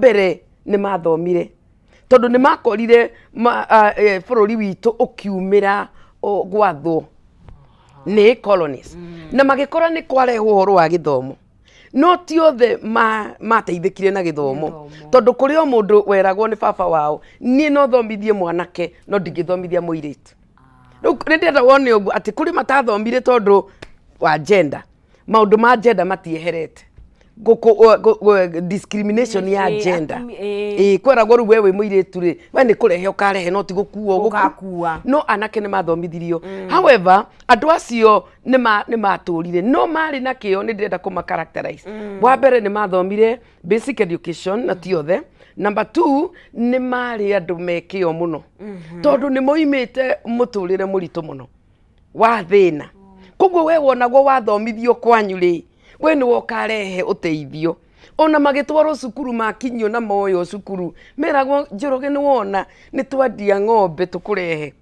Mbere nĩ mathomire tondũ nĩ makorire bũrũri witũ ũkiumĩra gwathwo nĩ colonies na magĩkora nĩ kwarehwo ũhoro wa gĩthomo, no ti othe mateithĩkire na gĩthomo. Gĩthomo. Tondũ kũrĩ o mũndũ weragwo nĩ baba wao, "Niĩ no thomithie mwanake, no ndingĩthomithia mũirĩtu." Rĩu nĩ ndĩrenda wone ũguo atĩ kũrĩ matathomire tondũ wa gender. Maũndũ ma gender matieherete. Discrimination ya gender. Ĩĩ, kweragwo rĩu we wĩ mũirĩtu rĩ, we nĩ kũrehe ũkarehe, no ti gũkua ũgũkua. Ũgakua. No anake nĩ mathomithirio. However, andũ acio nĩ matũrire no marĩ na kĩo. Nĩ ndĩrenda kũma characterize. Wa mbere, nĩ mathomire basic education na ti othe. Number two, nĩ marĩ andũ me kĩo mũno tondũ nĩ moimĩte mũtũrĩre mũritũ mũno wa thĩna. Koguo we wonagwo wathomithio kwanyu rĩ, we nĩwe ũkarehe ũteithio. Ona magĩtwarwo cukuru, makinyio na moyo cukuru, meragwo, "Njoroge, nĩ wona nĩ twandia ng'ombe tũkũrehe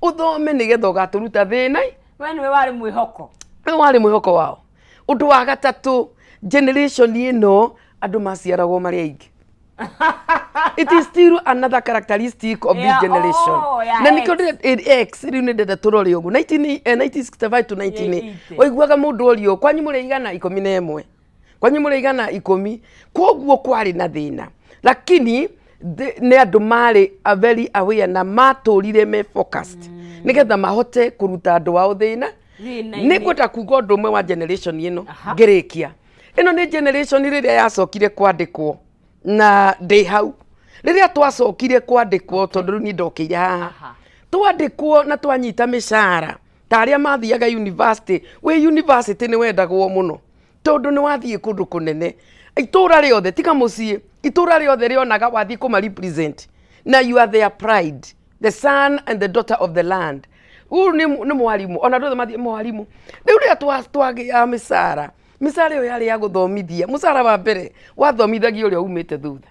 ũthome nĩgetha ũgatũruta thĩna." We nĩwe warĩ mwĩhoko. Nĩ warĩ mwĩhoko wao. Ũndũ wa gatatũ, generation ĩno andũ maciaragwo marĩ aingĩ. It is still another characteristic of this generation. Oh, yeah, Na nikĩo X. X rĩu nĩ ndenda tũrore ũguo 19 1965 to 19 80. Waiguaga mũndũ orio, "Kwanyu mũrĩ igana?" 11. "Kwanyu mũrĩ igana?" 10. Koguo kwarĩ na thĩna, lakini nĩ andũ marĩ a very aware na matũrire me focused nĩgetha mahote kũruta andũ ao thĩna. Thĩna-inĩ. Nĩ ngwenda kuga ũndũ ũmwe wa generation ĩno ngĩrĩkia. Ĩno nĩ generation rĩrĩa yacokire kwandĩkwo, na ndĩ hau rĩrĩa twacokire kwandĩkwo, tondũ rĩu niĩ ndokĩire haha. Twandĩkwo na twanyita mĩcara ta arĩa mathiaga university. Wĩ university nĩ wendagwo mũno tondũ nĩ wathiĩ kũndũ kũnene. Itũra rĩothe, tiga mũciĩ, itũra rĩothe rĩonaga wathiĩ kũma represent na you are their pride, the son and the daughter of the land. Ũyũ nĩ mwarimũ, ona andũ othe mathiĩ mwarimũ. Rĩu rĩrĩa twagĩa mĩcara, mĩcara ĩyo yarĩ ya gũthomithia. Mũcara wa mbere wathomithagia ũrĩa umĩte thutha.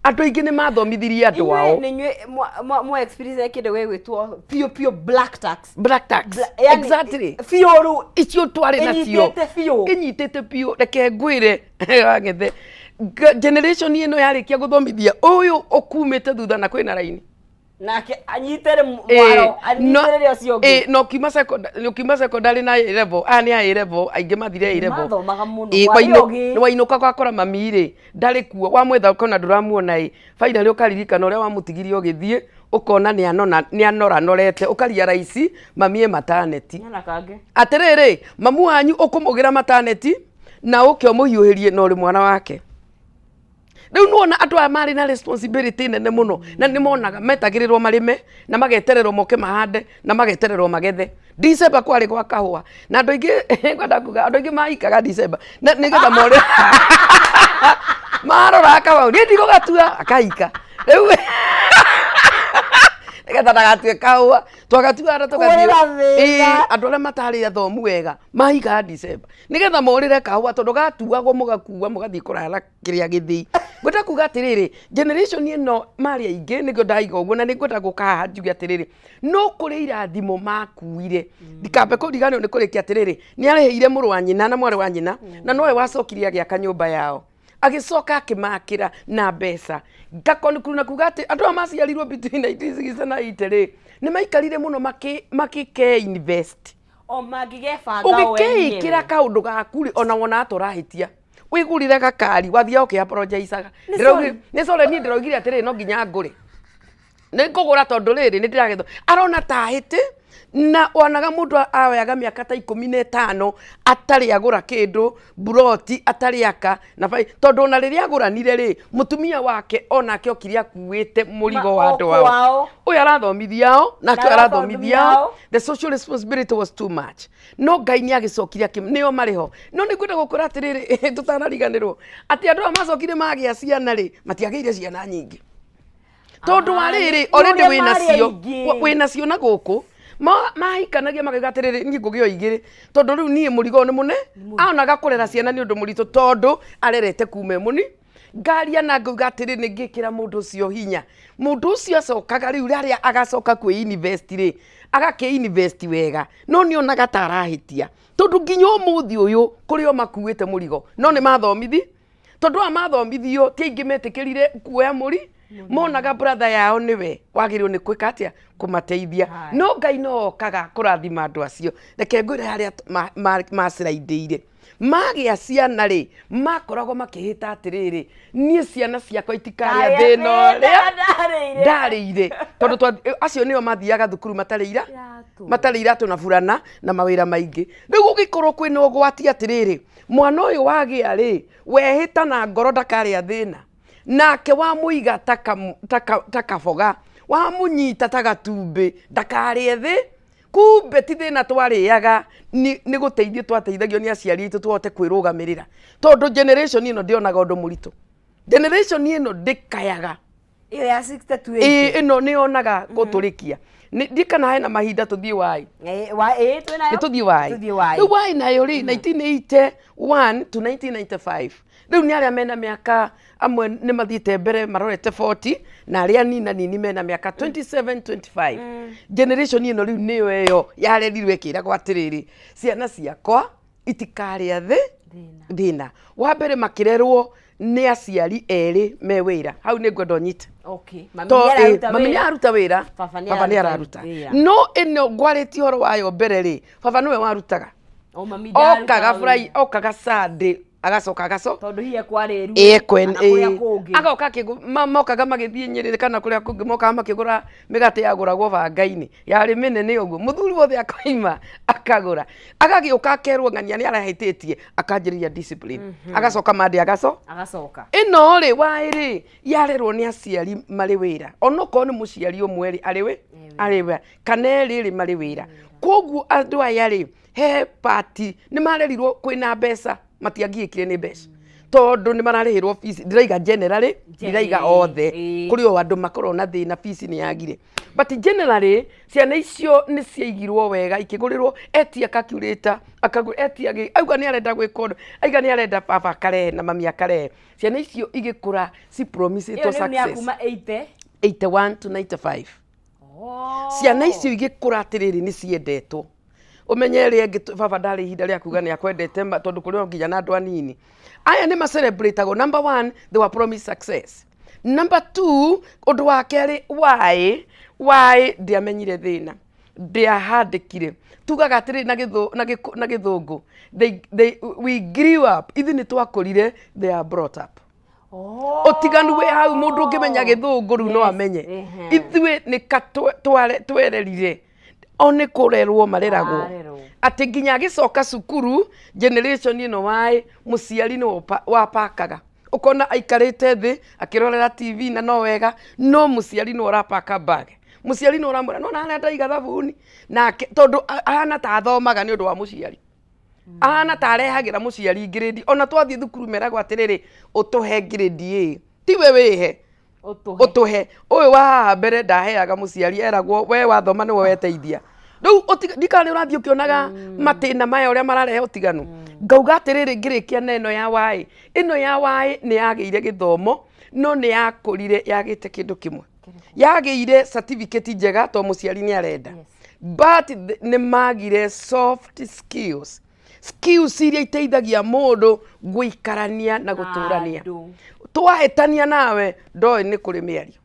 Andũ aingĩ nĩ mathomithirie andũ ao. Inyuĩ nĩ inyuĩ mwa experience kĩndũ gĩgwĩtwo pure pure black tax. Black tax. Yani, Exactly. Biũ rĩu. Icio twarĩ nacio. Ĩnyitĩte biũ. Ĩnyitĩte biũ. Reke ngwĩre, wang'ethe, generation ĩno yarĩkia gũthomithia ũyũ ũkumĩte thutha na kwĩna raini, nake anyite mwaro, anyitĩrĩre ũcio ũngĩ. Na ũkiuma secondary na A level, aya nĩ a level, aingĩ mathire A level. Mathomaga mũno. Ĩ, Kwarĩ ũgĩ. Wainũka ũgakora mami rĩ ndarĩ kuo, wamwetha ũkona ndũramuona. Ĩ finally ũkaririkana ũrĩa wamũtigirie ũgĩthiĩ, ũkona nĩ anona, nĩ anoranorete, ũkaria raici mami e mataneti. Nyana kangĩ. Atĩrĩrĩ, mamu wanyu ũkũmũgĩra mataneti na ũke ũmũhiũhĩrie na ũrĩ mwana wake. Rĩu nĩwona andũ aya marĩ na responsibility nene mũno, na nĩ monaga metagĩrĩrwo marĩme na magetererwo moke mahande na magetererwo magethe. December kwarĩ gwa kahũa, na andũ aingĩ, ngwenda kuga andũ aingĩ mahikaga December na nĩgetha more marora kahũa, "Niĩ ndigũgatua," akahika rĩu nĩgetha ndagatue kahũa. Twagatua na tũgathiĩ. Kũrĩra thĩna. Ĩĩ, andũ arĩa matarĩ athomu wega mahikaga December nĩgetha morĩre kahũa, tondũ gatuagwo mũgakua mũgathiĩ kũrara kĩrĩa gĩthĩi. Ngwenda kuga atĩrĩrĩ, generation ĩno marĩ aingĩ, nĩkĩo ndaiga ũguo, na nĩngwenda gũka haha njuge atĩrĩrĩ, no kũrĩ irathimo makuire. Ndikambe kũriganĩrwo nĩ kũrĩkia atĩrĩrĩ, nĩ arĩhĩire mũrũ wa nyina na mwarĩ wa nyina, na nowe wacokire agĩaka nyũmba yao, agĩcoka akĩmakĩra na mbeca. Ngakonkuru na kuga atĩ andũ aya maciarirwo between 1960 na 80 rĩ, nĩ maikarire mũno makĩke invest. O mangĩgebanga o Ũgĩkĩĩkĩra enyewe. Kaũndũ gaku rĩ, ona wona ta ũrahĩtia, wĩgũrĩre gakari, wathiaga ũkĩ-apologizaga. Nĩ sorry. Nĩ sorry, niĩ ndĩraugire atĩrĩrĩ, no nginya ngũre, nĩ ngũgũra tondũ rĩrĩ nĩ ndĩragethwo. Arona ta ahĩtĩ, na wonaga mũndũ aoyaga mĩaka ta 15 atarĩ agũra kĩndũ, buroti atarĩ aka na bai, tondũ ona rĩrĩa agũranire rĩ, mũtumia wake onake okire akuĩte mũrigo wa O andũ ao. Kwao. Ũyũ arathomithia ao, nake ũyũ Na arathomithia arathomithia ao. ao. The social responsibility was too much, no Ngai nĩ agĩcokire akĩ nĩo marĩ ho. No nĩ ngwenda gũkwĩra atĩrĩrĩ, tũtanariganĩrwo, atĩ andũ aya macokire magĩa ciana rĩ, matiagĩire ciana nyingĩ tondũ wa Ah, rĩrĩ nĩ already ũrĩa wĩ marĩ nacio. aingĩ. Wĩ nacio na gũkũ mahikanagia makauga atĩrĩrĩ, "Niĩ ngũgĩa o igĩrĩ tondũ rĩu niĩ mũrigo ũyũ nĩ mũne." Aonaga kũrera ciana nĩ ũndũ mũritũ tondũ arerete kuma ĩ mũni. Ngaria na ngauga atĩrĩ, nĩ ngĩkĩra mũndũ ũcio hinya. Mũndũ ũcio acokaga rĩu rĩrĩa agacoka kwĩ invest rĩ, agakĩ invest wega, no nĩ onaga ta arahĩtia tondũ nginya ũmũthĩ ũyũ kũrĩ o makuĩte mũrigo, no nĩ mathomithi. Tondũ aya mathomithio ti aingĩ metĩkĩrire kuoya mũri, monaga brother yao nĩwe wagĩrĩirwo nĩ gwĩka atĩa, kũmateithia. Haya. No Ngai no okaga kũrathima andũ acio. Reke ngwĩre harĩa maciraindĩire. Magĩa ciana rĩ, makoragwo makĩhĩta atĩrĩrĩ, niĩ ciana ciakwa itikarĩa thĩna ũrĩa ndarĩire. Tondũ acio nĩo mathiaga thukuru matarĩ ira, Iratũ. matarĩ iratũ na burana na mawĩra maingĩ. Rĩu gũgĩkorwo kwĩna ũgwati atĩrĩrĩ, mwana ũyũ wagĩa rĩ, wehĩta na ngoro ndakarĩa thĩna. Nake wamũiga ta kaboga, wamũnyita ta gatumbĩ, ndakarĩe thĩ. Kumbe ti thĩna twarĩaga, nĩ gũteithio twateithagio nĩ aciari aitũ tũhote kwĩrũgamĩrĩra. Tondũ generation ĩno ndĩonaga ũndũ mũritũ. Generation ĩno ndĩkayaga. Ĩyo ya 60 to Ĩĩ, 80. ĩno nĩ yonaga gũtũrĩkia. Ndiĩ kana hena mahinda tũthiĩ waĩ. Ĩĩ, twĩ nayo. Nĩ tũthiĩ waĩ. Tũthiĩ waĩ. Rĩu waĩ nayo rĩ, 1981 to 1995. Rĩu nĩ arĩa mena mĩaka, amwe nĩ mathiĩte mbere marorete 40, na arĩa anini nini mena mĩaka 27, 25. Generation ĩno rĩu nĩyo ĩyo yarerirwo ĩkĩragwo atĩrĩrĩ, ciana ciakwa itikarĩa thĩ Thĩna. thĩna. Wa mbere makĩrerwo nĩ aciari erĩ me wĩra. Hau nĩ ngwenda ũnyite. Okay. Mami To, nĩ araruta mami nĩ wĩra. araruta wĩra, Baba nĩ baba nĩ araruta araruta. wĩra. No ĩno ngwarĩtie ũhoro wayo mbere rĩ, baba nĩwe warutaga. O mami ndarutaga Okaga wĩra. Friday, okaga Sunday, agacoka agaco Tondũ hihi kwarĩ ruo. Ĩĩ, kwen- Kana kũrĩa ĩĩ. kũngĩ. Agoka mokaga magĩthiĩ Nyĩrĩ kana kũrĩa kũngĩ, mokaga makĩgũra mĩgate yagũragwo banga-inĩ, yarĩ mĩnene ũguo, mũthuri wothe akoima akagũra, agagĩũka akerwo ng'ania nĩ arahĩtĩtie, akanjĩrĩria discipline, agacoka Monday agaco Agacoka. Ĩno rĩ waĩ rĩ, yarerwo nĩ aciari marĩ wĩra, onokorwo nĩ mũciari ũmwe rĩ, arĩ wĩ arĩ wĩ kana erĩ rĩ marĩ wĩra. Koguo andũ aya rĩ, he pati nĩ marerirwo kwĩna mbeca, matiangiĩkire nĩ mbeca tondũ nĩ mararĩhĩrwo fees. Ndiraiga generally, ndiraiga othe, kũrĩ o andũ makoragwo na thĩna, fees nĩ yagire, but generally ciana icio nĩ ciaigirwo wega, ikĩgũrĩrwo, etia calculator akagũra, etia auga nĩ arenda gwĩka ũndũ, aiga nĩ arenda, baba akarehe na mami akarehe. Ciana icio igĩkũra ci promisĩtwo Ĩyo rĩu nĩ ya success. kuma 80. 81 to 95. Ciana icio igĩkũra atĩrĩrĩ, nĩ ciendetwo. Ũmenye ĩrĩa ĩngĩ, baba ndarĩ ihinda rĩa kuga nĩ akwendete tondũ kũrĩ o nginya na andũ anini. Aya nĩ ma-celebratagwo. Number one, they were promised success. Number two, ũndũ wa kerĩ, why ndiamenyire thĩna, ndiahandĩkire. Tugaga atĩrĩrĩ na gĩthũngũ, we grew up, ithuĩ nĩ twakũrire, they are brought up. Ũtiganu wĩ hau. Mũndũ ũngĩmenya gĩthũngũ rĩu no amenye. Ithuĩ nĩ ka twererire, o nĩ kũrerwo mareragwo. Marerwo. Atĩ nginya agĩcoka cukuru, generation ĩno waĩ mũciari nĩwe wapakaga, ũkona aikarĩte thĩ akĩrorera TV na no wega, no mũciari nĩwe ũrapaka bag, mũciari nĩwe ũramwĩra nona harĩa ndaiga thabuni, nake tondũ ahana ta athomaga nĩ ũndũ wa mũciari, ahana ta arehagĩra mũciari ngirĩndi. Ona twathiĩ thukuru meragwo atĩrĩrĩ, ũtũhe ngirĩndi ĩ, tiwe wĩhe. Ũtũhe. Ũtũhe. Ũyũ wa haha mbere ndaheaga mũciari, eragwo we wathoma nĩwe weteithia. Rĩu ndikana nĩ ũrathiĩ ũkĩonaga matĩna maya ũrĩa mararehe ũtiganu. Ngauga atĩrĩrĩ, ngĩrĩkia na ĩno ya waĩ, ĩno ya waĩ nĩ yagĩire gĩthomo, no nĩ yakũrire yagĩte kĩndũ kĩmwe. Yagĩire certificate njega tondũ mũciari nĩ arenda, but nĩ magire soft skills, skills iria iteithagia mũndũ gũikarania na gũtũrania. Andũ. Twahĩtania nawe ndoĩ nĩ kũrĩ mĩario,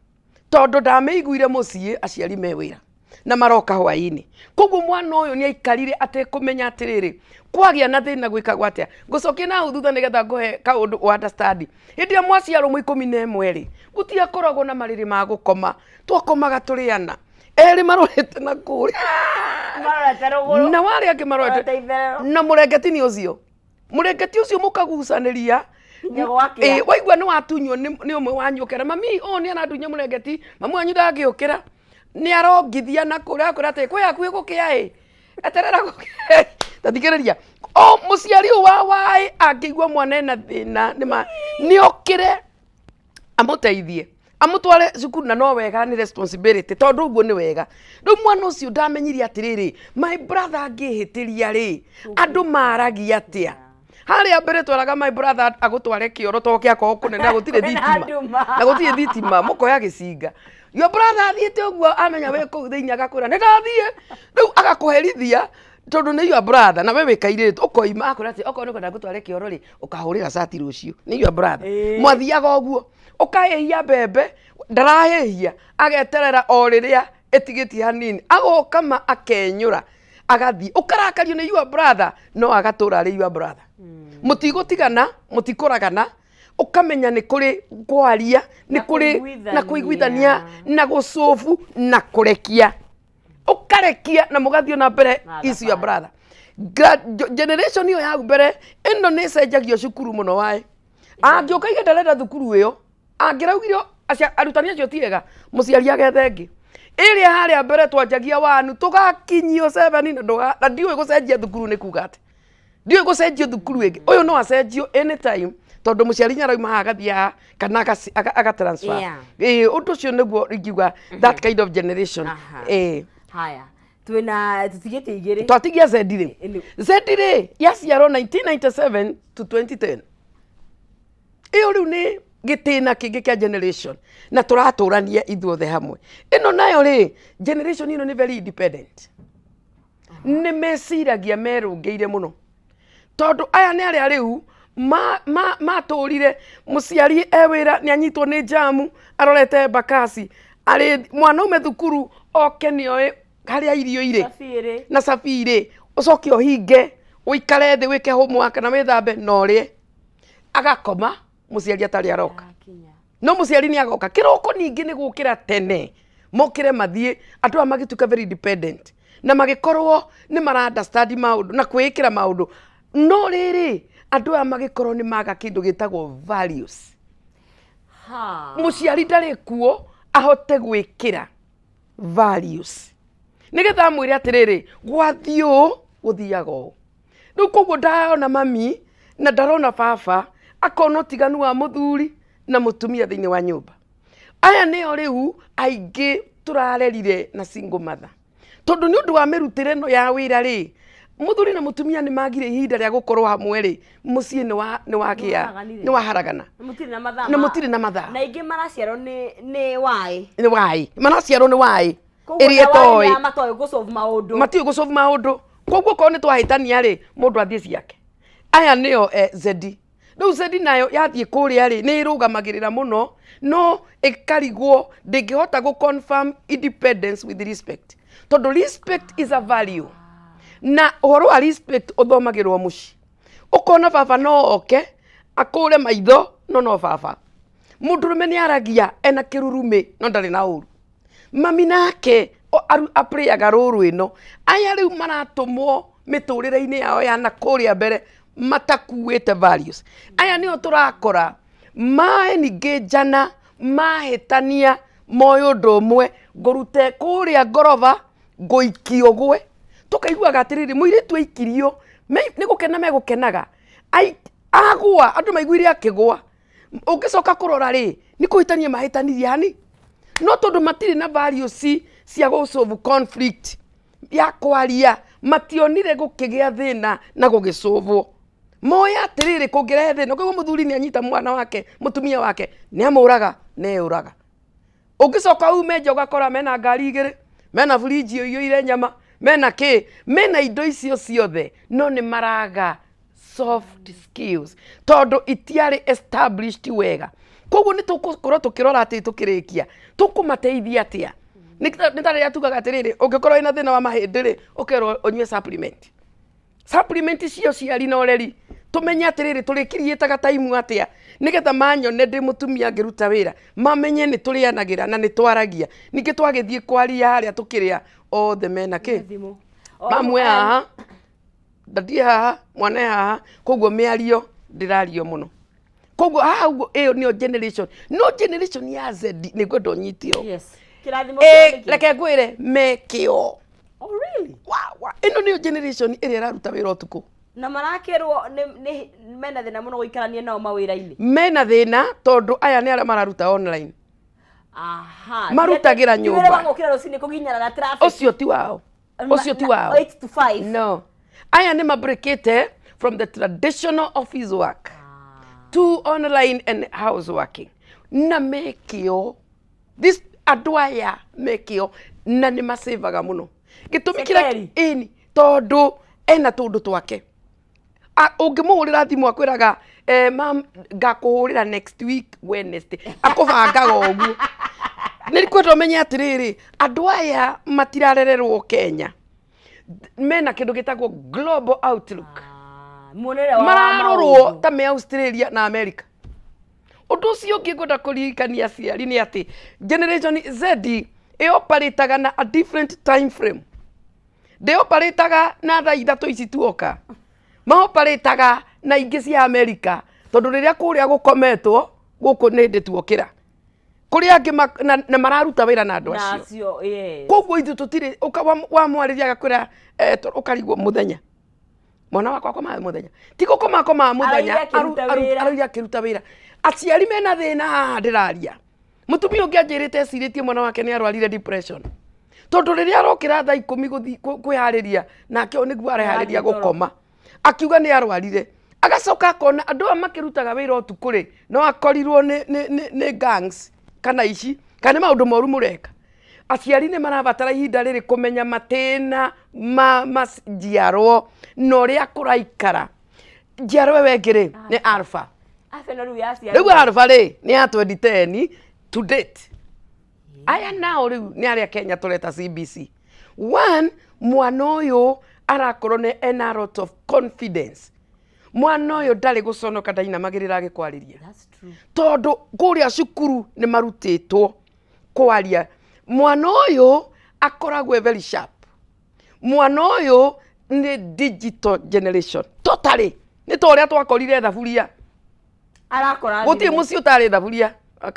tondũ ndamĩiguire mũciĩ, aciari me wĩra na maroka hwaĩ-inĩ. Koguo mwana ũyũ nĩ aikarire atekũmenya atĩrĩrĩ, kwagĩa na thĩna gwĩkagwo atĩa. Ngũcokia na hau thutha nĩgetha ngũhe kaũndũ ũ understand. Hĩndĩ ĩrĩa mwaciarwo mwĩ 11 rĩ, gũtiakoragwo na marĩrĩ ma gũkoma, twakomaga tũrĩ ana, erĩ marorete na kũrĩa Marorete rũgũrũ. Na warĩa angĩ marorete Marorete itherero. Na mũrengeti nĩ ũcio, mũrengeti ũcio mũkagucanĩria. Nginya gwakĩa. Ĩ, waigua nĩ watunywo nĩ ũmwe wanyu, ũkera mami ũũ nĩ arandunya mũrengeti, mami wanyu ndangĩũkĩra, nĩ arongithia na kũrĩa akwĩra atĩ kwĩ hakuhĩ gũkĩa, ĩ eterera gũkĩa. Ta thikĩrĩria, o mũciari ũyũ wa waĩ angĩigua mwana ena thĩna, nĩ okĩre amũteithie, amũtware cukuru, na no wega, nĩ responsibility, tondũ ũguo nĩ wega. Rĩu mwana ũcio ndamenyire atĩrĩrĩ, my brother angĩhĩtĩria rĩ, andũ maragia atĩa? Harĩa mbere twaraga my brother agũtware kĩoro to kĩakorwo kũnene na gũtirĩ Kwĩna thitima. nduma. Na gũtirĩ thitima, mũkoya gĩcinga. Your brother athiĩte ũguo, amenya wĩ kũu thĩinĩ, agakwĩra nĩ ndathiĩ, rĩu agakũherithia. Tondũ nĩ your brother na we wĩ kairĩtu, ũkoima akwĩra atĩ okorwo nĩ kwenda ngũtware kĩoro rĩ, ũkahũrĩra cati rũciũ, nĩ your brother. Mwathiaga ũguo, ũkahĩhia mbembe, ndarahĩhia, ageterera o rĩrĩa ĩtigĩtie hanini, agoka ma akenyũra, agathiĩ. Ũkarakario nĩ your brother, no agatũra arĩ your brother. Mũtigũtigana, mũtikũragana, ũkamenya nĩ kũrĩ kwaria, nĩ Na kũrĩ na kũiguithania. kũiguithania, na gũcũbu, na kũrekia. Ũkarekia na mũgathiĩ na mbere Na is your thabarĩ. brother. Generation ĩyo ya mbere ĩno nĩ ĩcenjagio cukuru mũno waĩ. Angĩũka ige ndarenda thukuru ĩyo, angĩraugire arutani acio ti ega, mũciari agethe ĩngĩ. Ĩrĩa harĩa mbere twanjagia wanu tũgakinyio seven na ndũga, na ndiũĩ gũcenjia thukuru nĩ kuga atĩ. Ndiũĩ gũcenjio thukuru ĩngĩ. Ũyũ no acenjio anytime tondũ mũciari nĩ arauma haha agathiĩ haha kana aga transfer. Ĩĩ, ũndũ ũcio nĩguo ingiuga that kind of generation. Ĩĩ. Haya, twĩna tũtigĩte igĩrĩ. Twatigia Z rĩ. Ĩnĩ. Z rĩ yaciarwo 1997 to 2010. Ĩyo rĩu nĩ gĩtĩna kĩngĩ kĩa generation na tũratũrania ithuothe hamwe. Ĩno nayo rĩ, generation ĩno nĩ very independent. Nĩ meciragia merũngĩire mũno. Tondũ aya nĩ arĩa rĩu matũrire mũciari e wĩra nĩ anyitwo nĩ jamu arorete Embakasi, arĩ mwana ume thukuru oke nĩ oĩ harĩa irio irĩ Cabi ĩrĩ. Na cabi irĩ, ũcoke ũhinge ũikare thĩ wĩke homework na wĩthambe na ũrĩe. Agakoma mũciari atarĩ aroka. Arakinya. No mũciari nĩ agoka kĩroko, ningĩ nĩ gũkĩra tene mokĩre mathiĩ. Andũ aya magĩtuĩka very independent na magĩkorwo nĩ mara understand maũndũ na kwĩĩkĩra maũndũ, no rĩrĩ andũ aya magĩkorwo nĩ maga kĩndũ gĩtagwo values. Mũciari ndarĩ kuo ahote gwĩkĩra values nĩgetha amwĩre atĩrĩrĩ, gwathiĩ ũũ gũthiaga ũũ. Rĩu koguo ndarona mami na ndarona baba, akona ũtiganu wa mũthuri na mũtumia thĩinĩ wa nyũmba. Aya nĩo rĩu aingĩ tũrarerire na single mother, tondũ nĩ ũndũ wa mĩrutĩre ĩno ya wĩra rĩ, mũthuri na mũtumia nĩ magire ihinda rĩa gũkorwo hamwe rĩ, mũciĩ nĩ wagĩa Nĩwaharaganire. nĩ waharagana. Mũtirĩ na mathaa. Na mũtirĩ na mathaa. Na aingĩ maraciarwo nĩ waĩ. Nĩ waĩ, maraciarwo nĩ waĩ. Koguo ĩrĩa na waĩ ĩtoĩ nĩ matoĩ gũsolve maũndũ. Matiũĩ gũsolve maũndũ, koguo korwo nĩ twahĩtania rĩ, mũndũ athiĩ ciake. Aya nĩo zedi. Rĩu zedi nayo yathiĩ kũrĩa rĩ, nĩ ĩrũgamagĩrĩra mũno, no ĩkarigwo ndĩngĩhota gũ confirm independence with respect, tondũ respect is a value, na ũhoro wa respect ũthomagĩrwo mũciĩ. Ũkona baba no oke akũre maitho, no baba mũndũrũme nĩ aragia ena kĩrurumĩ no ndarĩ na ũru. Mami nake aprĩaga rũrũ ĩno. Aya rĩu maratũmwo mĩtũrĩre-inĩ yao ya na kũrĩa mbere matakuĩte values. Aya nĩo tũrakora maeningĩnjana, mahĩtania, moĩ ũndũ ũmwe, ngũrute kũrĩa ngoroba ngũikio gwe. Tũkaiguaga atĩrĩrĩ, mũirĩtu aikirio nĩ gũkena megũkenaga. Agũa andũ maiguire akĩgũa. Ũngĩcoka kũrora rĩ, nĩ kũhĩtania mahĩtanirie hani, no tondũ matirĩ na values cia gũ solve conflict ya kwaria, mationire gũkĩgĩa thĩna na gũgĩcũvwo. Moĩ atĩrĩrĩ, kũngĩrehe thĩna, ũkaigua mũthuri nĩ anyita mwana wake, mũtumia wake, nĩ amũraga, neyũraga. Ũngĩcoka ume nja ũgakora mena ngari igĩrĩ, mena burinji ĩiyũire nyama, mena kĩ, mena indo icio ciothe, no nĩ maraga soft skills tondũ itiarĩ established wega. Koguo nĩ tũgũkorwo tũkĩrora atĩ tũkĩrĩkia tũkũmateithia atĩa. Nĩ ta rĩrĩa tugaga atĩrĩrĩ, ũngĩkorwo wĩna thĩna wa mahĩndĩ rĩ, ũkerwo ũnyue supplement. Supplement cia ũciari na ũreri, tũmenye atĩrĩrĩ, tũrĩkiriĩtaga time atĩa nĩgetha manyone ndĩ mũtumia ngĩruta wĩra, mamenye nĩ tũrĩanagĩra na nĩ twaragia. Ningĩ twagĩthiĩ kwaria harĩa tũkĩrĩa othe mena kĩ Thimũ. mamwe haha, ndadi haha, mwana e haha, koguo mĩario ndĩrario mũno. Koguo haha ũguo ĩyo nĩyo generation, no generation ya Z nĩ ngwenda ũnyite ũũ. Yes. Kĩrathimo Ĩ, kĩa nĩkĩ? Reke ngwĩre mekĩo. Oh, really? Wa ĩno nĩyo generation ĩrĩa ĩraruta wĩra ũtukũ. Na marakĩrwo nĩ mena thĩna mũno gũikarania nao mawĩra-inĩ. Mena thĩna tondũ aya nĩ arĩa mararuta online. Marutagĩra Ti wĩra nyũmba. wa gũkĩra rũcinĩ kũginyana na traffic. Ũcio ti wao, ũcio ti wao. 8 to 5. No, aya nĩ mabreakĩte from the traditional office work to online and house working, na mekĩo this andũ aya mekĩo na nĩ macevaga mũno. Gĩtũmi kĩrĩa Cekeri. ĩni Tondũ ena tũndũ twake. Ũngĩmũhũrĩra thimũ akwĩraga, "Mam, ngakũhũrĩra next week Wednesday." Akũbangaga ũguo. Nĩ kwenda ũmenye atĩrĩrĩ, andũ aya matirarererwo Kenya, mena kĩndũ gĩtagwo global outlook. Ah, muonere wa Mararorwo maũndũ. ta me Australia na America. Ũndũ ũcio ũngĩ ngwenda kũririkania aciari nĩ atĩ generation Z ĩoparĩtaga na a different time frame. Ndĩoparĩtaga na thaa 3 ici tuoka, maoparĩtaga na ingĩ cia America, tondũ rĩrĩa kũrĩa gũkometwo, gũkũ nĩ hĩndĩ tuokĩra. Kũrĩa angĩ na mararuta wĩra na andũ acio. Nacio, yes. Koguo ithuĩ tũtirĩ wamwarĩria agakwĩra, ũkarigwo mũthenya mwana wakwa akomaga mũthenya, ti gũkoma akomaga mũthenya. Araire akĩruta wĩra. Araire akĩruta wĩra. Aciari mena thĩna haha ndĩraria. Mũtumia ũngĩ anjĩrĩte ecirĩtie mwana wake nĩ arwarire depression, tondũ rĩrĩa arokĩra thaa 10 gũthiĩ kwĩharĩria nake, ũyũ nĩguo areharĩria Arathiĩ toro. gũkoma, akiuga nĩ arwarire. Agacoka akona andũ aya makĩrutaga wĩra ũtukũ rĩ, no akorirwo nĩ gangs kana ici kana nĩ maũndũ moru mũreka. Aciari nĩ marabatara ihinda rĩrĩ kũmenya matĩna ma njiarwo na ũrĩa kũraikara. Njiarwo ĩyo ĩngĩ rĩ, nĩ alpha. Alpha ĩno rĩu yaciarwo. Rĩu alpha rĩ, nĩ ya 2010 to date. Aya nao rĩu nĩ arĩa Kenya tũreta CBC. One, mwana ũyũ arakorwo nĩ ena a lot of confidence. Mwana ũyũ ndarĩ gũconoka, ndainamagĩrĩra agĩkwarĩria. That's true. Tondũ kũrĩa cukuru nĩ marutĩtwo kwaria. Mwana ũyũ akoragwo e very sharp. Mwana ũyũ nĩ digital generation totally. Nĩ ta ũrĩa twakorire thaburia. Arakora Gũtirĩ thimũ. Mũciĩ ũtarĩ thaburia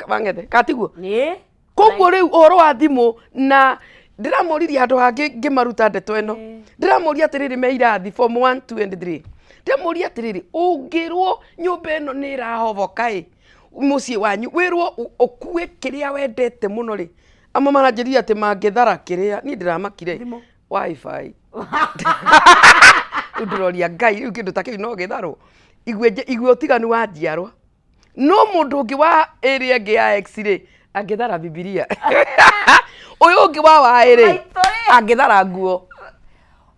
wang'ethe katiguo. Nĩ. Koguo rĩu ũhoro wa thimũ, na ndĩramoririe handũ hangĩ ngĩmaruta ndeto ĩno, ndĩramoria atĩrĩrĩ, me irathi form 1, 2 and 3, ndĩramoria atĩrĩrĩ, ũngĩrwo nyũmba ĩno nĩ ĩrahoboka ĩ, mũciĩ wanyu wĩrwo ũkue kĩrĩa wendete mũno rĩ, amwe maranjĩrire atĩ mangĩthara kĩrĩa, niĩ ndĩramakire. Thimũ. Wifi. Rĩu ndĩroria Ngai, rĩu kĩndũ ta kĩu no gĩtharwo? Igue ũtiganu wa njiarwa. No mũndũ ũngĩ wa ĩrĩa ĩngĩ ya X rĩ, angĩthara Bibilia. Ũyũ ũngĩ wa Y rĩ, Maitũ rĩ. angĩthara nguo.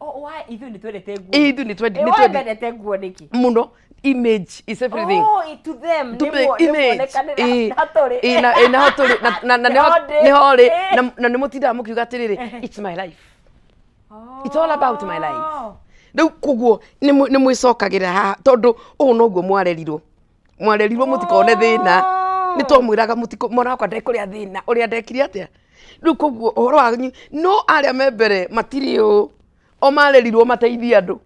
Oh, why ithuĩ nĩ twendete nguo? Ithuĩ nĩ Eh, nĩ why mendete nguo nĩkĩ? Mũno. Image is everything. Oh, to them To nĩ the nĩ image. muonekanĩra Ĩ, hatũrĩ. ĩ, na ho tũrĩ, na Nĩho ndĩ. nĩho rĩ, Ĩ. na nĩ mũtindaga mũkiuga atĩrĩrĩ, "It's my life, it's all about my life." Rĩu koguo nĩ mwĩcokagĩra haha, tondũ ũũ noguo mwarerirwo mũtikone thĩna. Nĩ twamwĩraga mũtiko, mwana wakwa ndekũrĩa thĩna ũrĩa ndekire atĩa. Rĩu koguo ũhoro wanyu, no arĩa me mbere matirĩ ũũ, o marerirwo mateithie andũ.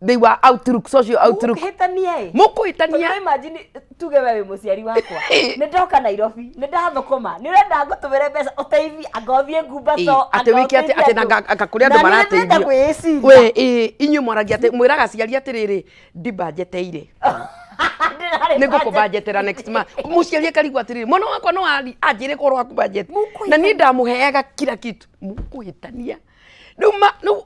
They were outlook, social outlook. Mũkĩhĩtania ĩ. Mũkũhĩtania. Tondũ imagine tuge we wĩ mũciari wakwa, nĩ ndoka Nairobi, nĩ ndathũkũma, nĩ ũrenda ngũtũmĩre mbeca ũteithie, anga ũthiĩ ngumbato. Ĩ, atĩ wĩke atĩ na anga kũrĩ andũ marateithio. Kwĩĩciria. We ĩ, inyuĩ mwaragia atĩ mwĩraga aciari atĩrĩrĩ, "Ndimbanjeteire, nĩ ngũkũbanjetera next month." Mũciari akarigwo atĩrĩrĩ, mwana wakwa no anjĩre ũhoro wa kũbanjeti na niĩ ndamũheaga kila kitu. Mũkũhĩtania rĩu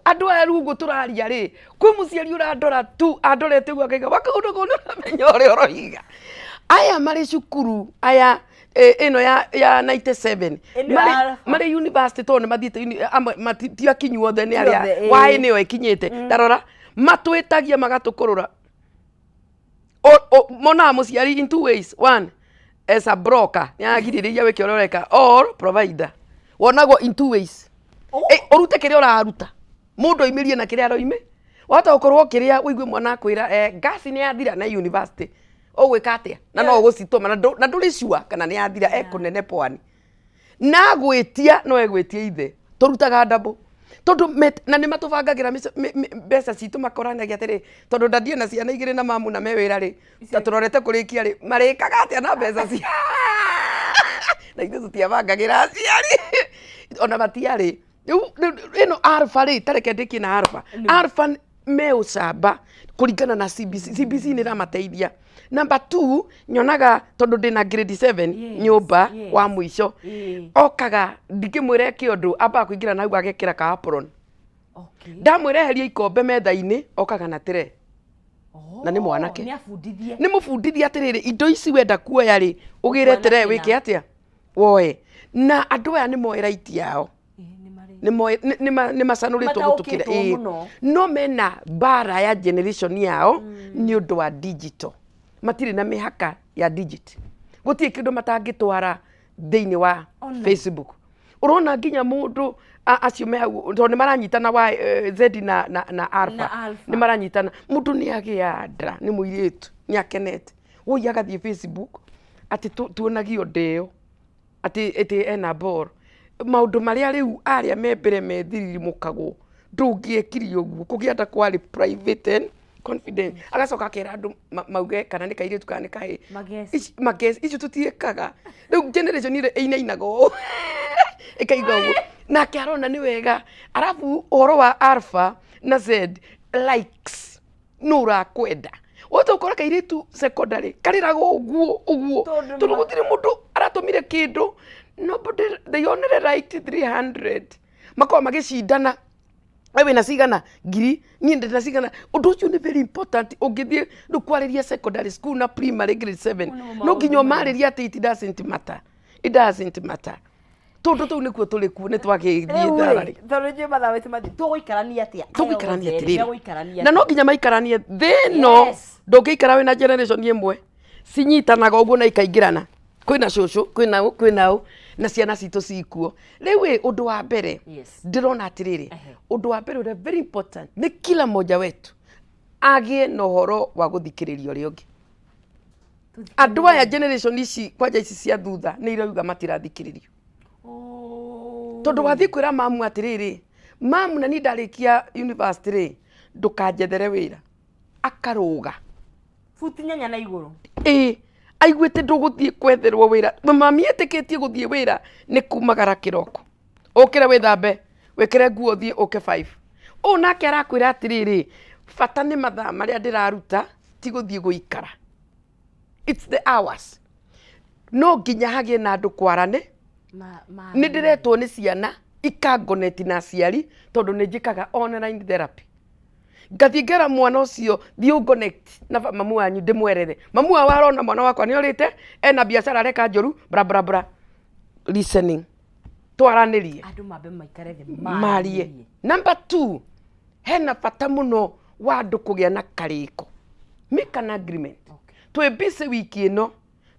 andũ aya. Rĩu ũguo tũraria rĩ, kwĩ mũciari ũrandora tu, andorete ũguo akaiga wakaũndũ kau, nĩũramenya ũrĩa ũroiga. Aya marĩ cukuru aya, ĩno ya 97 Ĩno ya Alpha. Marĩ university, tondũ nĩ mathiĩte amwe ti akinyu othe, nĩ arĩa othe, ĩ. waĩ nĩyo ĩkinyĩte. Ndarora matwĩtagia magatũkũrũra. Monaga mũciari in two ways: one, as a broker, nĩ aragirĩrĩria wĩke ũrĩa ũreka, or provider. Wonagwo in two ways. Ũrute kĩrĩa ũraruta, mũndũ aimĩrie na kĩrĩa aroime. Wahota gũkorwo kĩrĩa ũigue mwana akwĩra, ngasi nĩ yathira na university ũgwĩka atĩa, na no ũgũcitũma na ndũrĩ sure kana nĩ yathira ekũnene pwani na gwĩtia, no egwĩtia ithe. Tũrutaga ndabũ tondũ na nĩ matũbangagĩra mbeca citũ, makoranagia atĩrĩ, tondũ ndandie na ciana igĩrĩ na mamu na me wĩra rĩ, ta tũrorete kũrĩkia rĩ, marĩkaga atĩa na mbeca cia na ithuĩ tũtiabangagĩra aciari ona matiarĩ. Rĩu ĩno alpha rĩ, tareke ndĩkie na alpha. Alpha me ũcamba kũringana na CBC. CBC nĩ ĩramateithia. Number two, nyonaga tondũ ndĩna grade 7 nyũmba wa mũico. Okaga ndingĩmwĩra eke ũndũ, ambaga kũingĩra na hau agekĩra ka apron. Ndamwĩra eherie ikombe metha-inĩ, okaga na tray. Na nĩ mwanake. Nĩ abundithie. Nĩ mũbundithie atĩrĩrĩ, indo ici wenda kuoya rĩ, ũgĩre Ũkuona tray kĩna. wĩke atĩa, woe. Na andũ aya nĩ moĩ right yao. Ĩ, nĩ marĩ. Nĩ macanũrĩtwo gũtũkĩra. Mataũkĩtwo mũno. No mena mbara ya generation yao nĩ ũndũ wa digital. Matirĩ na mĩhaka ya digit, gũtirĩ kĩndũ matangĩtwara thĩinĩ wa Facebook. Ũrona nginya mũndũ acio me hau, tondũ nĩ maranyitana wa Z na Alpha. Na Alpha. Nĩ maranyitana. Mũndũ nĩ agĩa nda, nĩ mũirĩtu, nĩ akenete woi, agathiĩ Facebook atĩ tuonagio ndeo atĩ ena ball, maũndũ marĩa rĩu arĩa me mbere methiririmũkagwo. Ndũngĩekire ũguo, kũgĩa nda kwarĩ private and confident. Agacoka akera andũ mauge kana nĩ kairĩtu kana nĩ kahĩĩ. Magesi. Magesi icio tũtiĩkaga. Rĩu generation ĩrĩa ĩinainaga ũũ, ĩkaiga ũguo, nake arona nĩ wega. Arabu ũhoro wa Alpha na Z likes, nũ ũrakwenda? Wahota gũkora kairĩtu secondary karĩraga ũguo ũguo Tondũ tondũ gũtirĩ mũndũ aratũmire kĩndũ. Nobody, they only liked 300. Makoragwo magĩcindana, we wĩna cigana ngiri, niĩ ndĩna cigana. Ũndũ ũcio nĩ very important. Ũngĩthiĩ rĩu kwarĩria secondary school na primary grade 7, Mau nĩmo no nginya maũndũ marĩa. ũmarĩrie atĩ it doesn't matter, it doesn't matter, tondũ tũu nĩkuo tũrĩ kuo, nĩ twagĩthiĩ Rĩu thararĩ. rĩ, tondũ njũĩ mathaa maitũ mathiĩ, tũgũikarania atĩa? Tũgũikarania Aya othe rĩ, atĩrĩrĩ, megũikarania na no atĩa? nginya maikaranie thĩ ĩno. Ndũngĩikara wĩna generation ĩmwe, cinyitanaga ũguo na ikaingĩrana. Kwĩna cũcũ, kwĩna ũ, kwĩna ũ, na ciana citũ cikuo. Rĩu ĩ, ũndũ wa mbere ndĩrona atĩrĩrĩ, ũndũ wa mbere ũrĩa very important nĩ kila mmoja wetu agĩe na ũhoro wa gũthikĩrĩria ũrĩa ũngĩ. Andũ aya generation ici, kwanja ici cia thutha, nĩ irauga matirathikĩrĩrio. Tondũ wathiĩ kwĩra mamu atĩrĩrĩ, "Mamu, na niĩ ndarĩkia university rĩ, ndũkanjethere wĩra," akarũga Buti nyanya na igũrũ. Ĩ, aiguĩte ndũgũthiĩ kwetherwo wĩra. Mami etĩkĩtie gũthiĩ wĩra nĩ kumagara kĩroko, ũkĩre, wĩthambe, wĩkĩre nguo, ũthiĩ, ũke 5. Ũũ nake arakwĩra atĩrĩrĩ, bata nĩ mathaa marĩa ndĩraruta, ti gũthiĩ gũikara, it's the hours. No nginya hagĩe na andũ kwarane. Nĩ ndĩretwo nĩ ciana ikangoneti na aciari, tondũ nĩ njĩkaga online therapy. Ngathiĩ ngera mwana ũcio, "Thiĩ ũconnect na mamu wanyu, ndĩmwerere mamu wao arona mwana wakwa nĩ orĩte, ena biacara areka njũru, bra bra bra." Listening, twaranĩrie. Andũ mambe maikare thĩ. Marie. Number two, hena bata mũno wa andũ kũgĩa na karĩko, make an agreement. Twĩ busy wiki ĩno,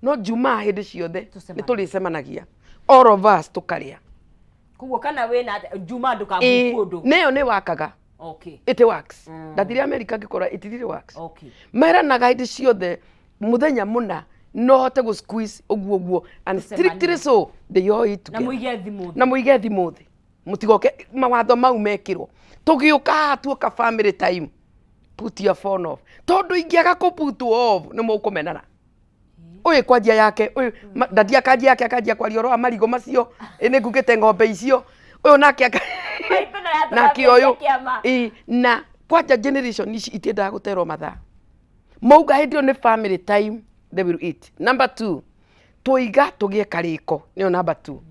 no Jumaa hĩndĩ ciothe nĩ Tũcemanie. tũrĩcemanagia, all of us, tũkarĩa. Koguo kana wĩna Juma, Ĩĩ, ndũkabuku ũndũ. nĩyo nĩ wakaga. It works. Ndathire America ngĩkora it really works. Meranaga hĩndĩ ciothe mũthenya mũna no hote gũ squeeze ũguo ũguo and Tũcemanie. strictly, so they all eat Na together. mũige thimũ thĩ. Na mũige thimũ thĩ, mũtigoke mawatho mau mekĩrwo. Tũgĩũka haha, tuoka family time, put your phone off, tondũ ingĩaga kũ put off nĩ mũkũmenana. Ũyũ kwanjia yake, ũyũ dadi akanjia yake, akanjia kwaria ũhoro wa marigũ macio, ĩ nĩ ngugĩte ng'ombe icio, ũyũ nake Maitũ no yatũra nake mbeca ũyũ kĩama. Ĩ, na kwanja generation ici itiendaga gũterwo mathaa, mauga hĩndĩ ĩyo nĩ family time, they will eat. Number two, tũiga tũgĩe karĩko, nĩyo number two,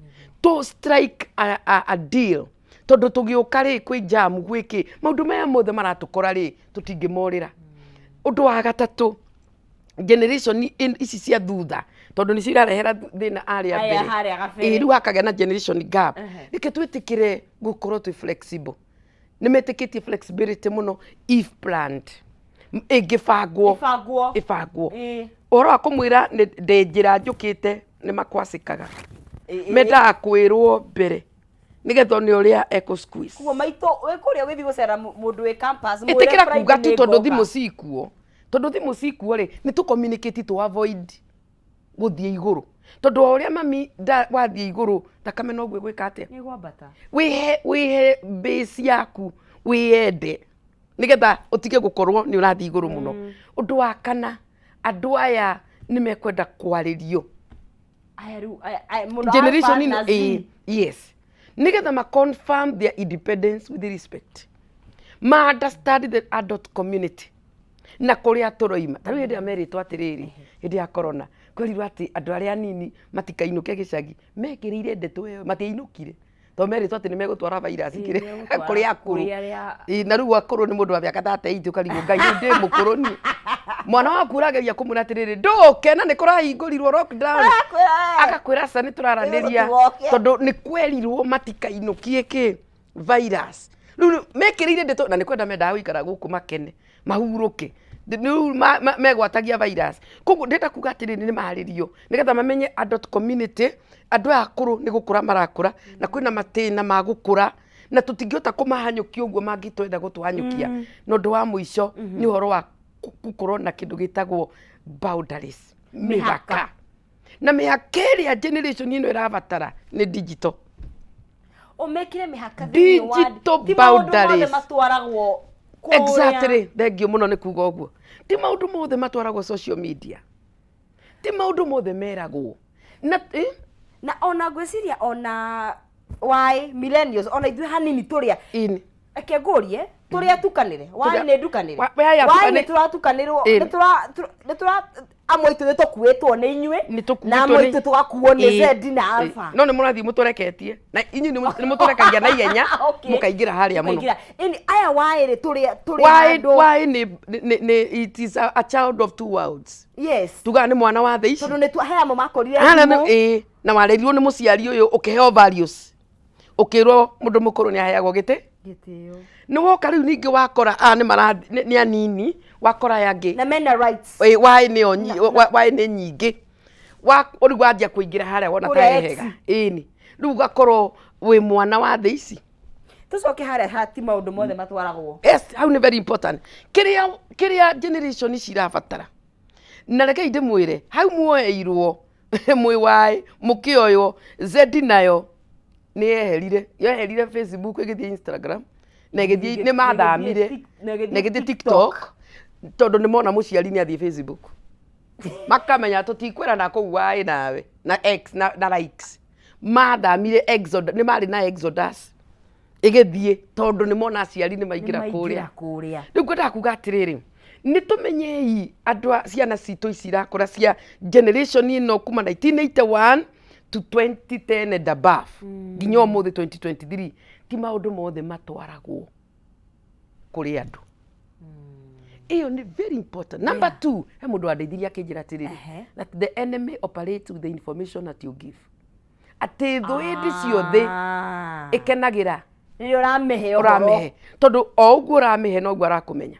to strike a deal, tondũ tũgĩũka rĩ, kwĩ jam, gwĩ kĩ, maũndũ maya mothe maratũkora rĩ, tũtingĩmorĩra. Ũndũ wa gatatũ, generation ici cia thutha, tondũ nĩcio irarehera thĩna arĩa Aya mbere. harĩa gabere. Ĩ, rĩu hakagĩa na generation gap. Reke twĩtĩkĩre gũkorwo twĩ flexible. Nĩ metĩkĩtie flexibility mũno if planned, ĩngĩbangwo. Ĩbangwo. Ĩbangwo. Ũhoro wa kũmwĩra ndĩ njĩra njũkĩte, nĩ makwacĩkaga. Mendaga kwĩrwo mbere nĩgetha one ũrĩa ekũ squeeze. Koguo maitũ wĩ kũrĩa ũgĩthiĩ gũcera mũndũ wĩ campus, mwĩre Ĩtĩkĩra Friday kuga tu nĩ tondũ ngoka. thimũ cikuo, tondũ thimũ cikuo rĩ, nĩ tũ communicate to avoid gũthiĩ igũrũ, tondũ o ũrĩa mami wathiĩ igũrũ, thakame noguo ĩgwĩka atĩa? Nĩ gwambata. Wĩhe base yaku, wĩyende, nĩgetha ũtige gũkorwo nĩ ũrathiĩ igũrũ mũno. Ũndũ wa kana, andũ aya nĩ mekwenda kwarĩrio. Aya rĩu aya mũno Generation Alpha ĩno na Z. Yes, nĩgetha ma confirm their independence with respect, ma understand the adult community na kũrĩa tũroima. Ta rĩu hĩndĩ ĩrĩa merĩtwo atĩrĩrĩ, hĩndĩ ya corona kwerirwo atĩ andũ arĩa anini matikainũke gĩcagi, mekĩrĩire ndeto ĩyo, matiainũkire tondũ merĩtwo atĩ nĩ megũtwara virus Ĩĩ, megũtwara kũrĩ akũrũ. kũrĩ arĩa- Ĩĩ, na rĩu akũrũ nĩ mũndũ wa mĩaka 38, ũkarigwo, "Ngai, rĩu ndĩ mũkũrũ niĩ?" Mwana waku ũrageria kũmwĩra atĩrĩrĩ, ndũke na nĩ kũrahingũrirwo lockdown, Arakwĩra, agakwĩra, "Aca, nĩ tũraranĩria." Tũtigoke. Tondũ nĩ kwerirwo matikainũkie kĩ. Virus rĩu mekĩrĩire ndeto, na nĩ kwenda mendaga gũikara gũkũ makene mahurũke. Rĩu megwatagia virus. Koguo ndĩrenda kuga atĩrĩrĩ, nĩ marĩrio nĩgetha mamenye adult community, andũ aya akũrũ nĩ gũkũra marakũra, na kwĩna matĩna ma gũkũra, na tũtingĩhota kũmahanyũkia ũguo mangĩtwenda gũtũhanyũkia. Na ũndũ wa mũico nĩ ũhoro wa gũkorwo na kĩndũ gĩtagwo boundaries, mĩhaka. Na mĩhaka ĩrĩa generation ĩno ĩrabatara nĩ digital. Ũmĩkĩre mĩhaka thĩinĩ wa Digital ti maũndũ mothe boundaries. matwaragwo kũrĩa. Exactly, thengiũ mũno nĩ kuga ũguo. Ti maũndũ mothe matwaragwo social media, ti maũndũ mothe meragwo na Na ona ngwĩciria ona why millennials, ona ithuĩ hanini tũrĩa Ini. Reke ngũrie, tũrĩa tukanĩre why nĩ ndukanĩre? Why why atukanĩ- nĩ tũratukanĩrwo? Ĩni. Nĩ tũra amwe aitũ nĩ tũkuĩtwo nĩ inyuĩ, Nĩ tũkuĩtwo na amwe aitũ tũgakuo nĩ Z na Alpha. No nĩ mũrathiĩ mũtũreketie, na inyuĩ nĩ mũtũrekagia na ihenya mũkaingĩra harĩa mũno. Mũkaingĩra. Ĩni, aya why rĩ tũrĩa tũrĩ Why handũ why nĩ it is a child of two worlds. Tugaga nĩ mwana wa thĩ ici. Tondũ nĩ he amwe makorire Hana thimũ. Ĩĩ, na warerirwo nĩ mũciari ũyũ ũkĩheo values, ũkĩrwo mũndũ mũkũrũ nĩ aheagwo gĩtĩ. Gĩtĩo. Nĩ woka rĩu ningĩ wakora aya nĩ mara nĩ anini, wakora aya angĩ na mena rights. Ĩĩ, waĩ nĩyo waĩ nĩ nyingĩ. Rĩu wanjia kũingĩra harĩa wona Kũrĩa ta X. hega. Ĩni rĩu ũgakorwo wĩ mwana wa thĩ ici. Tũcoke harĩa ha ti maũndũ mothe matwaragwo. Yes, hau nĩ very important. Kĩrĩa generation ici irabatara, na rekei ndĩmwĩre, hau muoeirwo mwĩ waĩ mũkĩoywo, Z nayo nĩ yeherire yeherire Facebook, ĩgĩthiĩ Instagram, na ĩgĩthiĩ nĩ mathamire na ĩgĩthiĩ na ĩgĩthiĩ TikTok, tondũ nĩ mona mũciari nĩ athiĩ Facebook, makamenya tũtikwĩrana kũu waĩ nawe na X na likes. Mathamire Exodus, nĩ marĩ na Exodus ĩgĩthiĩ, tondũ nĩ mona aciari nĩ maingĩra kũrĩa. Kũrĩa. Rĩu ngwendaga kuga atĩrĩrĩ, nĩ tũmenyei andũ a ciana citũ ici irakũra cia generation ĩno kuma 1981 to 2010 and above nginya ũmũthĩ 2023, ti maũndũ mothe matwaragwo kũrĩ andũ. Ĩyo nĩ very important. Number two, he mũndũ wandeithirie akĩnjĩra atĩrĩrĩ, that the enemy operates with the information that you give, atĩ thũ hĩndĩ ciothe ĩkenagĩra rĩrĩa ũramĩhe ũhoro. Ũramĩhe, tondũ o ũguo ũramĩhe noguo arakũmenya,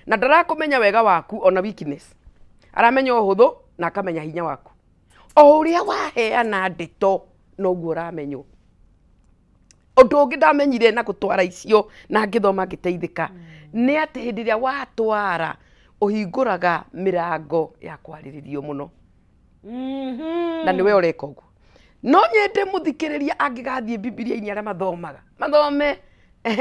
na ndarakũmenya wega waku ona weakness, aramenya ũhũthũ na akamenya hinya waku. O ũrĩa waheana ndeto noguo ũramenywo. Ũndũ ũngĩ ndamenyire na gũtwara icio na ngĩthoma ngĩteithĩka nĩ atĩ hĩndĩ ĩrĩa watwara, ũhingũraga mĩrango ya kwarĩrĩrio mũno, na nĩwe ũreka ũguo. No nyende mũthikĩrĩria angĩgathiĩ Bibilia-inĩ, arĩa mathomaga mathome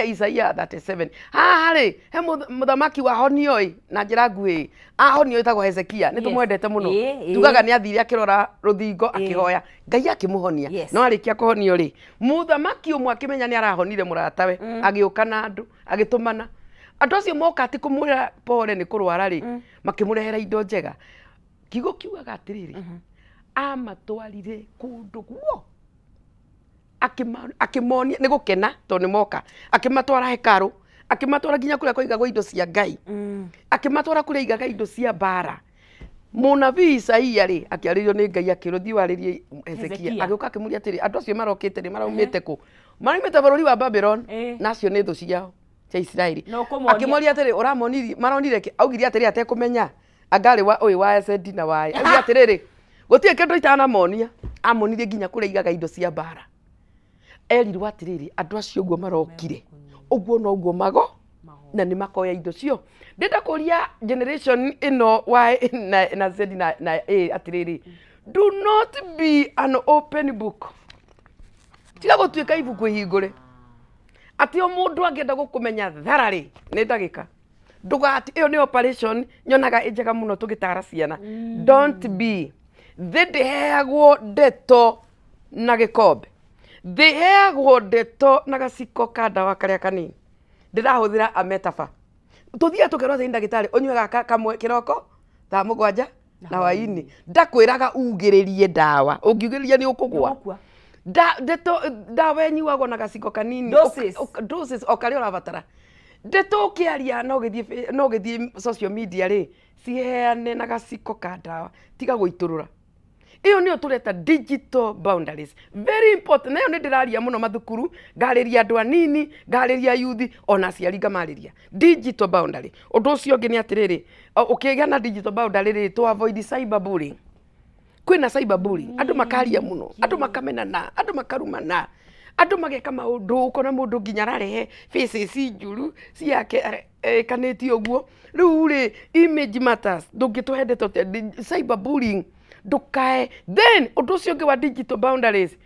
Isaia 37. Haha rĩ he mũthamaki wahonio ĩ na njĩra nguhĩ, ahonio ĩtagwo Hezekia, nĩ tũmwendete mũno. Tugaga nĩ athire akĩrora rũthingo akĩhoya Ngai akĩmũhonia. No arĩkia kũhonio rĩ, mũthamaki ũmwe akĩmenya nĩ arahonire mũratawe, agĩũka na andũ, agĩtũmana andũ acio moka atĩ kũmwĩra pole nĩ kũrwara rĩ, makĩmũrehera indo njega. Kiugo kiugaga atĩrĩrĩ, amatwarire kũndũ guo akĩmonia nĩ gũkena tondũ nĩ moka, akĩmatwara hekarũ, akĩmatwara nginya kũrĩa kwaigagwo indo cia Ngai, akĩmatwara kũrĩa aigaga indo cia mbara. Mũnabii Isaia rĩ, akĩarĩrio nĩ Ngai akĩrwo, thiĩ warĩrie Hezekia. Hezekia. Agĩũka akĩmũria atĩrĩ, andũ acio marokĩte rĩ, maraumĩte kũ? Maraumĩte bũrũri wa Babylon. Na acio nĩ thũ ciao cia Isiraeli. Na ũkũmonia- Akĩmoria atĩrĩ, ũramonirie maronire kĩ? Augire atĩrĩ, atekũmenya angarĩ wa ũyũ wa SND na wa augire atĩrĩrĩ, gũtirĩ kĩndũ itanamonia. Amonirie nginya kũrĩa aigaga indo cia mbara. Erirwo atĩrĩrĩ, andũ acio ũguo marokire ũguo noguo mago na nĩ makoya indo cio. Ndĩrenda kũria generation ĩno Y na Z na A atĩrĩrĩ, do not be an open book. Tiga gũtuĩka ibuku ihingũre atĩ o mũndũ angĩenda gũkũmenya thararĩ nĩ ndagĩka. Ndũgati ĩyo nĩ operation nyonaga ĩ njega mũno tũgĩtara ciana. Don't be thĩ ndĩheagwo ndeto na gĩkombe, thĩ heagwo ndeto na gaciko ka ndawa karĩa kanini. Ndĩrahũthĩra a metaphor. Tũthiaga tũkerwo atĩ nĩ ndagĩtarĩ, ũnyue gaka kamwe kĩroko thaa 7 na hwaĩ-inĩ. Ndakwĩraga ugĩrĩrie ndawa, ũngiugĩrĩria nĩ ũkũgwa. Nĩũgũkua. Ndeto ndawa ĩnyuagwo na gaciko kanini. Doses. Doses o karĩa ũrabatara. Ndeto ũkĩaria no ũgĩthiĩ no ũgĩthiĩ social media rĩ, ciheane na gaciko ka ndawa, tiga gũitũrũra. Ĩyo nĩyo tũreta digital boundaries, very important. Nayo nĩ ndĩraria mũno mathukuru, ngarĩria andũ anini, ngarĩria yuthi, ona aciari ngamarĩria digital boundary. Ũndũ ũcio ũngĩ nĩ atĩrĩrĩ, ũkĩgĩa na digital boundary rĩ, to avoid cyber bullying. Kwĩna cyber bullying, andũ makaria mũno, andũ makamenana, andũ makarumana, andũ mageka maũndũ, ũkona mũndũ nginya ararehe faces njũru ciake ekanĩtie ũguo. Rĩu rĩ, image matters, ndũngĩtũhe ndeto cyber bullying, ndũkae. Then ũndũ ũcio ũngĩ wa digital boundaries,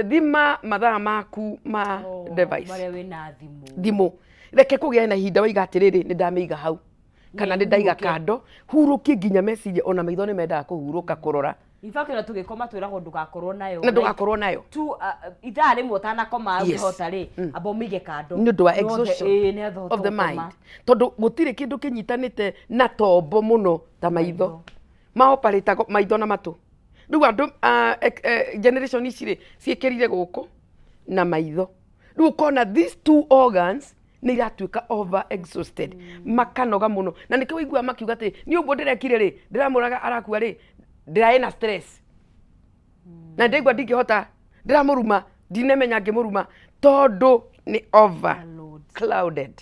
thima mathaa maku ma device. Marĩa wĩna thimũ. Thimũ, reke kũgĩa na ihinda waiga atĩrĩrĩ, nĩ ndamĩiga hau kana nĩ ndaiga Nĩhurũke. Kando, hurũkie nginya meciria, ona maitho nĩ mendaga kũhurũka kũrora. In fact, ona tũgĩkoma twĩragwo ndũgakorwo nayo. Na ndũgakorwo nayo. Tu ithaa rĩmwe ũtanakoma. Ũngĩhota rĩ, amba ũmĩige kando. Nĩ ũndũ wa Nĩgetha- exhaustion nĩgetha ũhote of the gũkoma. mind, tondũ gũtirĩ kĩndũ kĩnyitanĩte na tombo mũno ta maitho. Maoparĩtago maitho na matũ. Rĩu andũ generation ici rĩ, ciĩkĩrire gũkũ na maitho. Rĩu ũkona these two organs nĩ iratuĩka over exhausted, makanoga mũno, na nĩkĩo ũiguaga makiuga atĩ niĩ ũguo ndĩrekire rĩ, ndĩramũraga arakua rĩ, ndĩraĩ na stress na ndaigua ndingĩhota, ndĩramũruma, ndinemenya ngĩmũruma, tondũ nĩ over Load. clouded.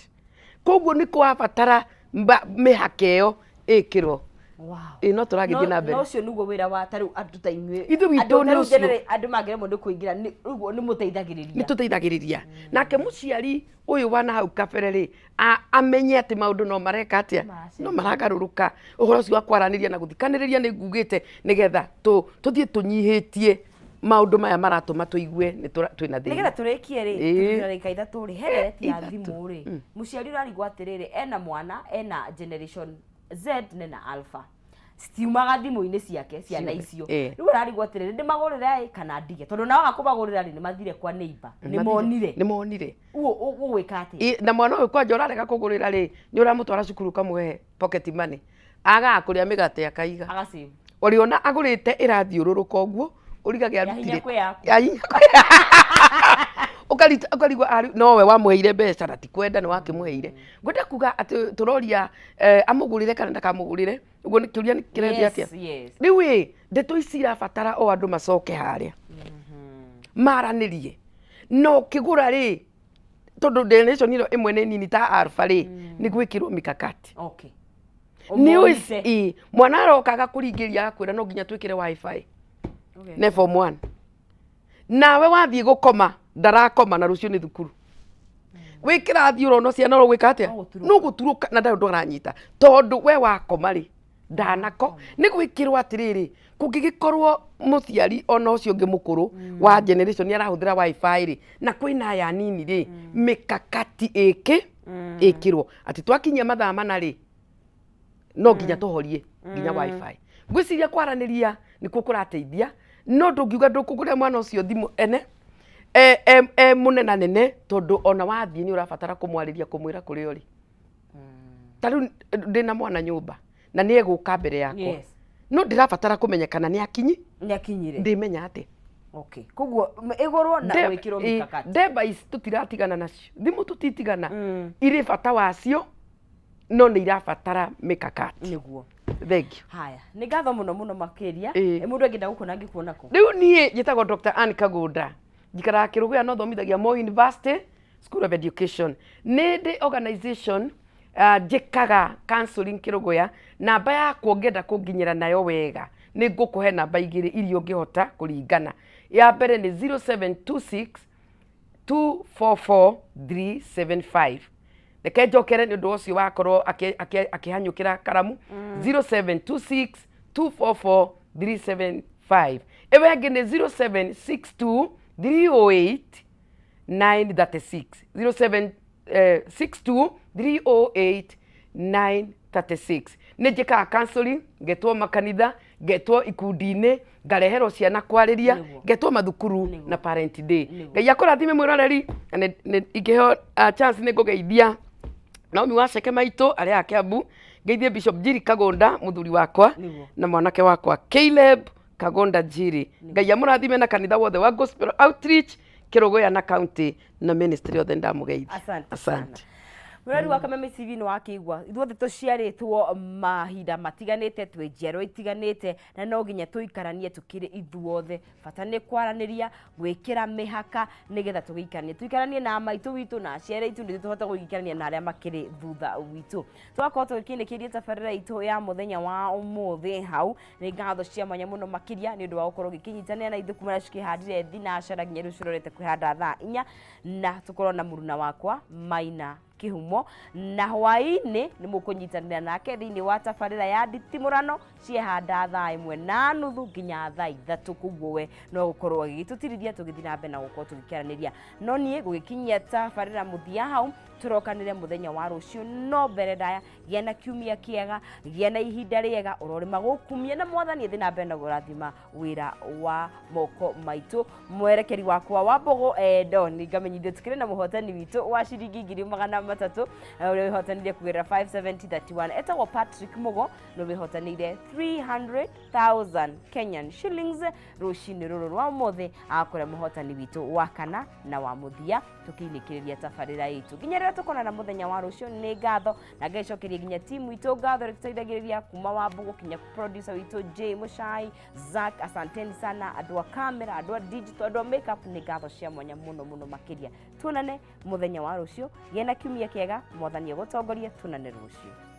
Koguo nĩ kũrabatara mĩhaka ĩyo ĩkĩrwo. Ĩ no tũragĩthiĩ na mbere. No ũcio nĩguo wĩra wa tarĩu andũ ta inyuĩ. Ithuĩ witũ Andũ nĩ tarĩu ũcio. Andũ mangĩremwo nĩ kũingĩra ũguo nĩ mũteithagĩrĩria. Nĩ tũteithagĩrĩria. Nake mũciari ũyũ wa na hau kabere rĩ, amenye atĩ maũndũ no mareka atĩa, Maracenjia. no maragarũrũka. Ũhoro ũcio wa kwaranĩria na gũthikanĩrĩria nĩ ngugĩte nĩgetha tũthiĩ tũnyihĩtie maũndũ maya maratũma tũigue nĩ twĩna thĩna. Nĩgetha tũrĩkie rĩ, tũrĩ ndagĩka 3 rĩ, he ndereti ya 3. Thimũ rĩ, mũciari ũrarigwo atĩrĩrĩ, ena mwana ena generation Z nena Alpha, citiumaga thimũ-inĩ ciake ciana Ciothe. icio. Rĩu ararigwo atĩrĩrĩ, ndĩmagũrĩre ĩ kana ndige, tondũ nao waga kũmagũrĩra rĩ, nĩ mathire kwa neighbor, nĩ monire. Nĩ monire. Ũguo ũgwĩka atĩa? Na mwana ũyũ kwanja ũrarega kũgũrĩra rĩ, nĩ ũramũtwara cukuru ũkamũhe pocket money, agaga kũrĩa mĩgate akaiga. Agacave. Ũrĩona agũrĩte ĩrathiũrũrũka ũguo, ũrigage Ya hinya arutire kwĩ yaku. Ya hinya ũkarigwo nowe wamũheire mbeca na ti kwenda nĩ wakĩmũheire. Ngwenda kuga atĩ tũroria amũgũrĩre kana ndakamũgũrĩre, ũguo nĩ kĩũria nĩ kĩrethiĩ atĩa? Yes. Rĩu ĩ, ndeto ici irabatara o andũ macoke harĩa maranĩrie na ũkĩgũra rĩ, tondũ generation ĩno ĩmwe nĩ nini ta Alpha rĩ, nĩ gwĩkĩrwo mikakati. Nĩ ũĩ Ũmũnyite. Ĩ, mwana aroka agakũringĩria agakwĩra no nginya twĩkĩre WiFi. Ne form 1, nawe wathiĩ gũkoma ndarakoma, na rũciũ nĩ thukuru, wĩ kĩrathi ũrona ciana ũgwĩka atĩa? No gũturũka. No gũturũka, na ndarĩ ũndũ aranyita tondũ we wakoma rĩ, ndanako. Nĩ gwĩkĩrwo atĩrĩrĩ, kũngĩgĩkorwo mũciari ona ũcio ũngĩ mũkũrũ wa generation nĩ arahũthĩra WiFi rĩ, na kwĩna aya anini rĩ, mĩkakati ĩkĩ ĩkĩrwo atĩ twakinyia mathaa mana rĩ, no nginya tũhorie nginya WiFi. Ngwĩciria kwaranĩria nĩkuo kũrateithia, no ndũngiuga ndũkũgũrĩra mwana ũcio thimũ ene e mũnena nene, tondũ ona wathiĩ nĩ ũrabatara kũmwarĩria, kũmwĩra kũrĩa ũrĩ. Ta rĩu ndĩna mwana nyũmba na nĩ egũka mbere yakwa, no ndĩrabatara kũmenya kana nĩ akinyi. Nĩ akinyire. Ndĩmenya atĩ Okay, koguo ĩgũrwo na gwĩkĩrwo mikakati. Device tũtiratigana nacio, thimũ tũtitigana, irĩ bata wacio, no nĩ irabatara mikakati. Thank you. Haya, nĩ ngatho mũno mũno makĩria. Mũndũ angĩenda gũkuona angĩkuona kũ? Rĩu niĩ njĩtagwo Dr. Ann Kagũnda, njikaraga Kĩrũgũya, no thomithagia Moi University School of Education. Nĩ ndĩ organization, njĩkaga counseling Kĩrũgũya. Namba yakwa ũngĩenda kũnginyĩra nayo wega, nĩ ngũkũhe namba igĩrĩ iria ũngĩhota kũringana. Ya mbere nĩ 0726 244 375. Reke njokere nĩ ũndũ ũcio wakorwo akĩhanyũkĩra karamu. 0726 244 375. Ĩyo ĩngĩ nĩ 0762 308 936, 0762 308 936. Nĩ njĩkaga counseling, ngetwo makanitha, ngetwo ikundi-inĩ, ngareherwo ciana kwarĩria, ngetwo mathukuru na parent day. Ngai akũrathime mwĩroreri, na ingĩheo chance nĩ ngũgeithia Naomi Waceke maitũ arĩa a Kiambu, ngeithie Bishop Njiri Kagũnda mũthuri wakwa na mwanake wakwa Caleb Kagũnda Njiri. Ngai amũrathime na kanitha wothe wa Gospel Outreach Kĩrũgũya na county na ministry yothe, ndamũgeithia. Asante sana. Asante. Mwĩrori wa Kameme TV, nĩ wakĩigua ithuothe tũciarĩtwo mahinda matiganĩte, twĩ njiarwa itiganĩte, na no nginya tũikaranie tũkĩrĩ ithuothe. Bata nĩ kwaranĩria, gwĩkĩra mĩhaka, nĩgetha tũgĩikaranie, tũikaranie na maitũ witũ na aciari aitũ, nĩguo tũhote gũikarania na arĩa makĩrĩ thutha witũ. Twakorwo tũgĩkĩnĩkĩria tabarĩra itũ ya mũthenya wa ũmũthĩ hau. Nĩ ngatho cia mwanya mũno makĩria nĩ ũndũ wa gũkorwo ũgĩkĩnyitanĩra na ithuĩ kuma cikĩhandire thinacara nginya rĩu cirorete kwĩhanda thaa 4, na tũkorwo na mũruna wakwa Maina Kĩhumo, na hwaĩ-inĩ nĩ mũkũnyitanĩra nake thĩinĩ wa tabarĩra ya nditimũrano ciehanda 1:30 nginya thaa 3. Koguo we no gũkorwo agĩgĩtũtirithia tũgĩthiĩ na mbere na gũkorwo tũgĩkĩaranĩria. No niĩ gũgĩkinyia tabarĩra mũthia hau, tũrokanĩre mũthenya wa rũciũ. No mbere ndaya, gĩa na kiumia kĩega, gĩa na ihinda rĩega, ũrorĩma gũkumia na Mwathani ĩthĩ na mbere na kũrathima wĩra wa moko maitũ. Mwerekeri wakwa wa mbogo endo nĩ ngamenyithio tukĩrĩ na mũhotani witũ wa ciringi 300,000, ũrĩa wĩhotanire kũgerera 57031, etagwo Patrick Mugo, nĩ wĩhotanĩire 300,000 Kenyan shillings rũcinĩ rũrũ rwa ũmũthĩ. Agakora mũhotani witũ wa kana na wa mũthia tũkĩinĩkĩrĩria tabarĩra itũ nginya rĩrĩa tũkonana mũthenya wa rũciũ. Nĩ ngatho na ngaicokeria nginya timu itũ ngatho ĩrĩa tũteithagĩrĩria kuma wa Mbũgũ kinya producer witũ J Muchai Zack, asanteni sana. Andũ a camera, andũ a digital, andũ a makeup, nĩ ngatho cia mwanya mũno mũno makĩria. Tuonane mũthenya wa rũciũ. Gĩa na kiumia kĩega, Mwathani agũtongorie. Tuonane rũciũ.